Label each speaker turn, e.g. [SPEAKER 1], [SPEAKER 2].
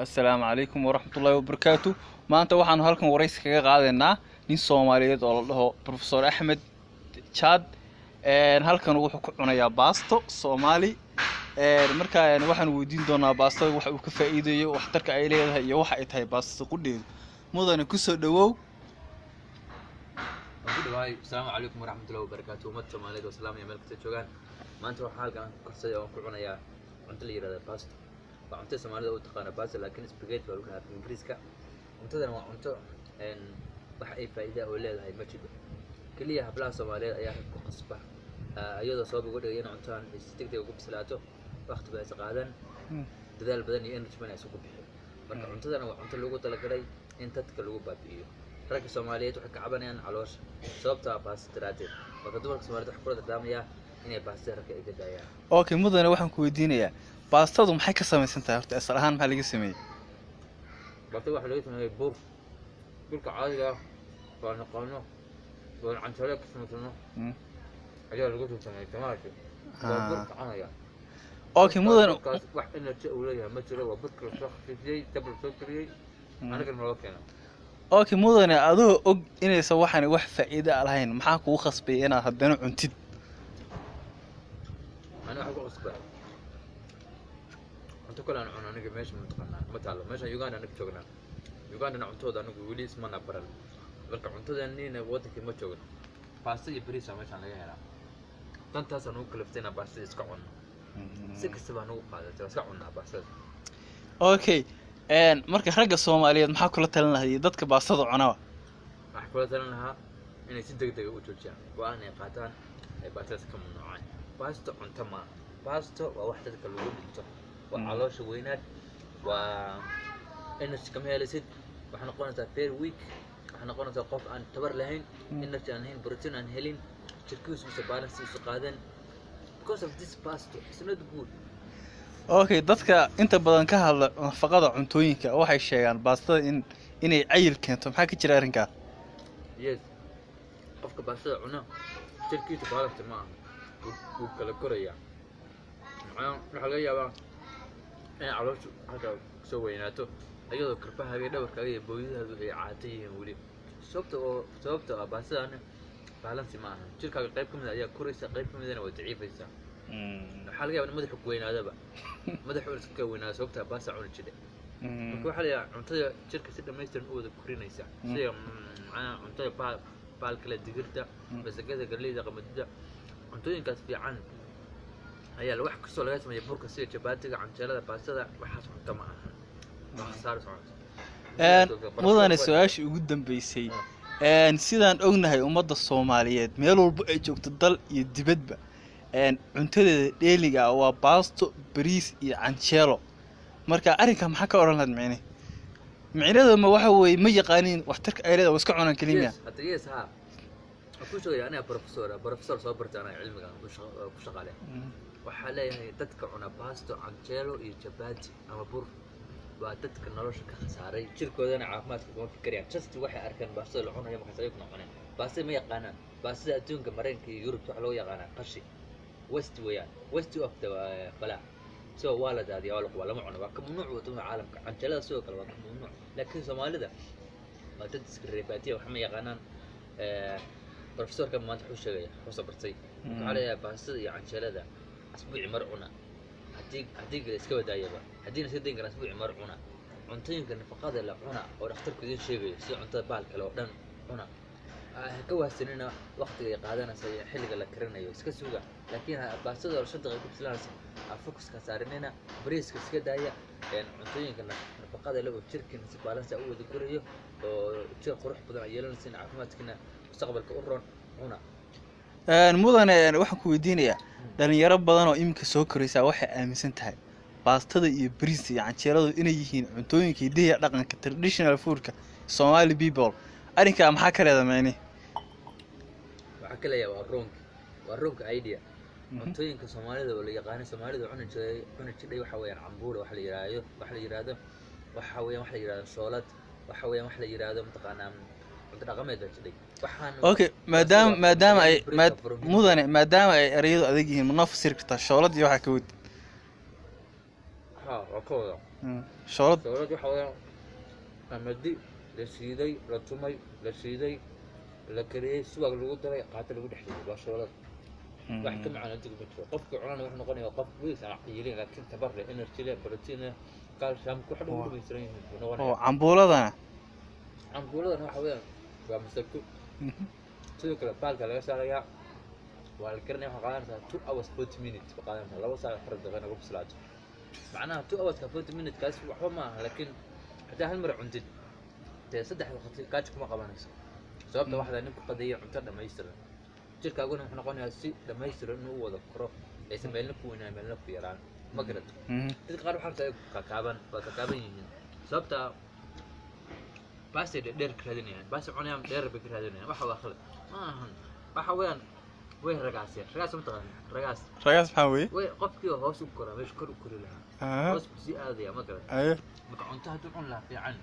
[SPEAKER 1] Assalaamu calaykum waraxmatullaahi wabarakaatu. Maanta waxaanu halkan waraysi kaga qaadaynaa nin Soomaaliyeed oo la dhaho Professor Axmed Chad. Halkan wuxuu ku cunayaa baasto Soomaali. Marka waxaanu weydiin doonaa baastada waxa uu ka faa'iidayo, waxtarka ay leedahay iyo waxa ay tahay baastada qudheedu. Mudane, kusoo dhawow.
[SPEAKER 2] Waan ku dhawahay. Asalaamu calaykum waraxmatullahi wabarakaatu. Ummadda Soomaaliyeed oo salaamaya meel kasta joogaan. Maanta waxaan halkan ku karsaday oo ku cunayaa cunto la yihahda basto. Waa cuntada Soomaalida u taqaana basto, laakiin spaghetti baa lagu dhahaa afka Ingiriiska. Cuntadan waa cunto wax ay faa'iida oo leedahay ma jiro. Keliya hablaha Soomaaliyeed ayaa rag ku qasba, iyadoo sabab uga dhigay in cuntadan ay si degdeg ugu bislaato, waqti ba aysa qaadan, dadaal badan iyo energy badan aysan ku bixin. Marka cuntadan waa cunto loogu talagalay in dadka lagu baabi'iyo. Ragga Soomaaliyeed waxay ka cabanayaan caloosha sababta ah baasta daraaddeed. Marka dumarka Soomaaliyeed waxaa kula dardaarmayaa inay baastada ragga ay ka daayaan.
[SPEAKER 1] Okay mudane, waxaan ku weydiinayaa, baastadu maxay ka samaysan tahay horta? Asal ahaan maxaa laga sameeyey?
[SPEAKER 2] Baastada waxaa laga sameeyey bur, burka caadiga ah waa naqaano waan canjeelo ka samaysano ayaa lagu soo sameeyey tamaasha. Waa bur soconaya.
[SPEAKER 1] Okay mudane.
[SPEAKER 2] Burkaas wax energy uu leeyahay ma jiro. Waa burka lasoo khafiifiyey, dab lasoo kariyey, anigana naloo keena.
[SPEAKER 1] Okay mudane, adoo og inaysan waxaan wax faa'iido ah lahayn, maxaa kugu khasbay inaad haddana cuntid?
[SPEAKER 2] Ani waxaa ku qasba cunto kale aan cuno aniga meesha mataqaanaa ma taalo. Meeshaan Uganda anaga joognaa, Ugandana cuntadooda anigu weli ismana baran. Marka cuntadaniina wadankii ma joogno. Baasta iyo bariis aa meeshaan laga helaa. Dantaasaan ugu kaliftay inaan baastada iska cunno. Si kastaba nagu qaadatay, waa iska cunnaa baastada.
[SPEAKER 1] Okay, marka ragga Soomaaliyeed maxaa kula talin lahayd iyo dadka baastada cunaba?
[SPEAKER 2] Waxaan kula talin lahaa inay si degdega u joojiyaan, go-aan ay qaataan, ay baastadaas ka mamnuucaan. Baasto cunto maaha. Baasto waa wax dadka lagu dhinto, waa caloosha weynaad, waa energy kama helaysid. Waxaa noqonaysaa very weak, waxaa noqonaysaa qof aan tabar lahayn, energy aan lahayn, protein aan helin, jirkiisu mise balance isu qaadan because of this basto. It's not good.
[SPEAKER 1] Okay, dadka inta badan ka hadla nafaqada cuntooyinka waxay sheegaan baastada inay cayil keento. Maxaa ka jira arrinkaa?
[SPEAKER 2] Yes, qofka baastada cuna jirkiisu balance ma aha, wuu kala korayaa. Macnaha waxaa laga yaabaa inay calooshu halkaa kusoo weynaato iyadoo karbahaaga iyo dhabarkaaga iyo booyadaadu ay caato yihiin weli. Sababta ah baastadana balance ma aha. Jirkaaga qayb ka mid ayaa koraysa, qayb ka midana waa daciifaysaa. Waxaa laga yaabaa in madaxu ku weynaadaba, madaxu iska ka weynaado sababta ah baasta cuni jidhe. Marka waxaa la yidhaha cuntada jirka si dhammaystiran u wada korinaysa, sida macnaha cuntada baalkale, digirta, masagada, galleyda, qamadida, cuntooyinkaas fiican ayaa wax kastoo laga sameeya burka, sida jabaatiga, canjeelada, baastada, waxaas cunto ma aha, waa khasaaro soconaysa.
[SPEAKER 1] Mudane, su-aashii ugu dambeysay. Sidaan ognahay, ummadda Soomaaliyeed meel walba ay joogto, dal iyo dibadba, cuntadeeda dheeliga ah waa baasto, bariis iyo canjeelo. Marka arrinka maxaa ka odhan lahayd? Micnaheedu ma waxa weeye ma yaqaaniin waxtarka ay leedahay, waa iska cunaan keliya?
[SPEAKER 2] Yes, hadda yes, ha, waxaan kuu sheegaya aniga professor ah, professor soo bartay anaga cilmigan ku shaqale. Waxaa leeyahay dadka cuna baasto, canjeelo iyo jabaati ama bur waa dadka nolosha ka khasaaray, jirkoodana caafimaadka kuma fikirayaan. Just waxay arkeen baastada la cunayo, markaas ayaguna cuneen. Baastada ma yaqaanaan. Baastada adduunka, Maraykanka iyo Yurub, waxa loo yaqaanaa qashi, waste weeyaan, waste of the falaa. So waa la daadiyaa, waa la qubaa, lama cuno, waa ka mamnuuc wadamada caalamka. Canjeelada sidoo kale waa ka mamnuuc, laakiin Soomaalida waa dad iska reer baadiya, wax ma yaqaanaan. Professorka maanta wuxuu sheegaya, wuxuu soo bartay. Waxaa leeyahay baastada iyo canjeelada asbuuci mar cuna, haddii kale iska wadaayaba, haddiina iska dayn kara asbuuci mar cuna. Cuntooyinka nafaqada la cuna oo dhakhtarku idiin sheegayo, sida cuntada baal kale oo dhan cuna. Ha ka wahsanina waqtiga ay qaadanaysa iyo xilliga la karinayo, iska suga. Laakiin baastada oo 5 daqiiqo ku bislaanaysa ha focuska saarinina. Bariiska iska daaya. Cuntooyinka nafaqada leh oo jirkiina si balance u wada gurayo oo jir qurux badan ay yeelanaysa, caafimaadkiina mustaqbalka u roon cuna.
[SPEAKER 1] Mudane, waxaan ku weydiinayaa, dhalinyaro badan oo iminka soo koraysaa waxay aaminsan tahay baastada iyo bariiska iyo canjeeladu inay yihiin cuntooyinka hidaha iyo dhaqanka, traditional foodka Somali people. Arrinkaa maxaa ka leeda micni?
[SPEAKER 2] Waxaa ka leeyahay waa wrong, waa wrong idea. Cuntooyinka Soomaalida oo la yaqaano, Soomaalida cuni jiray, cuni jidhay, waxa weeyaan cambuula waxa la yiraahdo, waxa weeyaan wax la yiraahdo shoolad, waxa weeyaan wax la yiraahdo mataqaanaa cunto dhaqameed baa jidhay. Waxaan
[SPEAKER 1] Okay, maadaama ay mudane, maadaama ay ereyadu adag yihiin, ma noo fasiri kartaa shoolad iyo waxaa ka wadi?
[SPEAKER 2] Ha, waa ka wada.
[SPEAKER 1] Shoolad.
[SPEAKER 2] Shoolad waxa weeyaan qamadi la shiiday, la tumay, la shiiday, la kariyey, subag lagu daray, qaata lagu dhex riday, waa shoolad. Wax ka macaan adduunka ma jiro. Qofka cunana wuxuu noqonayaa qof weligiis aan cayilin, laakiin tabar leh, energy leh, protein leh, calcium wax dhan ugu dhamaystiran yihiin buu
[SPEAKER 1] Oo
[SPEAKER 2] noqonayaa.
[SPEAKER 1] Cambuuladana?
[SPEAKER 2] Cambuuladana waxa weeyaan waa masago. Sidoo kale baalka laga saarayaa, waa la karinaya. Waxaa qaadanaysaa 2 hours 40 minutes ba qaadanaysaa, 2 saac 4 daqiiqo inaad ku bislaato. Macnaha 2 hourska 40 minutes kaas waxba ma aha, laakiin haddaa hal mar cuntid, dee 3 waqti gaajo kuma qabanayso, sababta waxdaa nin ku qadeeya cunto dhammaystiran, jirkaaguna wuxuu noqonayaa si dhammaystiran inuu u wada koro, aysan meelna ku weynaan meelna ku yaraan, ma garat? Dadka qaar waxaa rabtaa kakaaban, waa kakaaban yihiin, sababta baasay dheer ka raadinayaan, baasay cunayaan, dheer bay ka raadinayaan. Waxa waa khalad, ma ahan. Waxa weeyaan way ragaaseen. Ragaas ma taqaan? Ragaas.
[SPEAKER 1] Ragaas maxaa weeye?
[SPEAKER 2] Way qofkii hoos u koraa meesha kor u kori lahaa, hoos buu sii aadaya, ma garat?
[SPEAKER 1] Aye.
[SPEAKER 2] Marka cunto hadduu cun lahaa fiican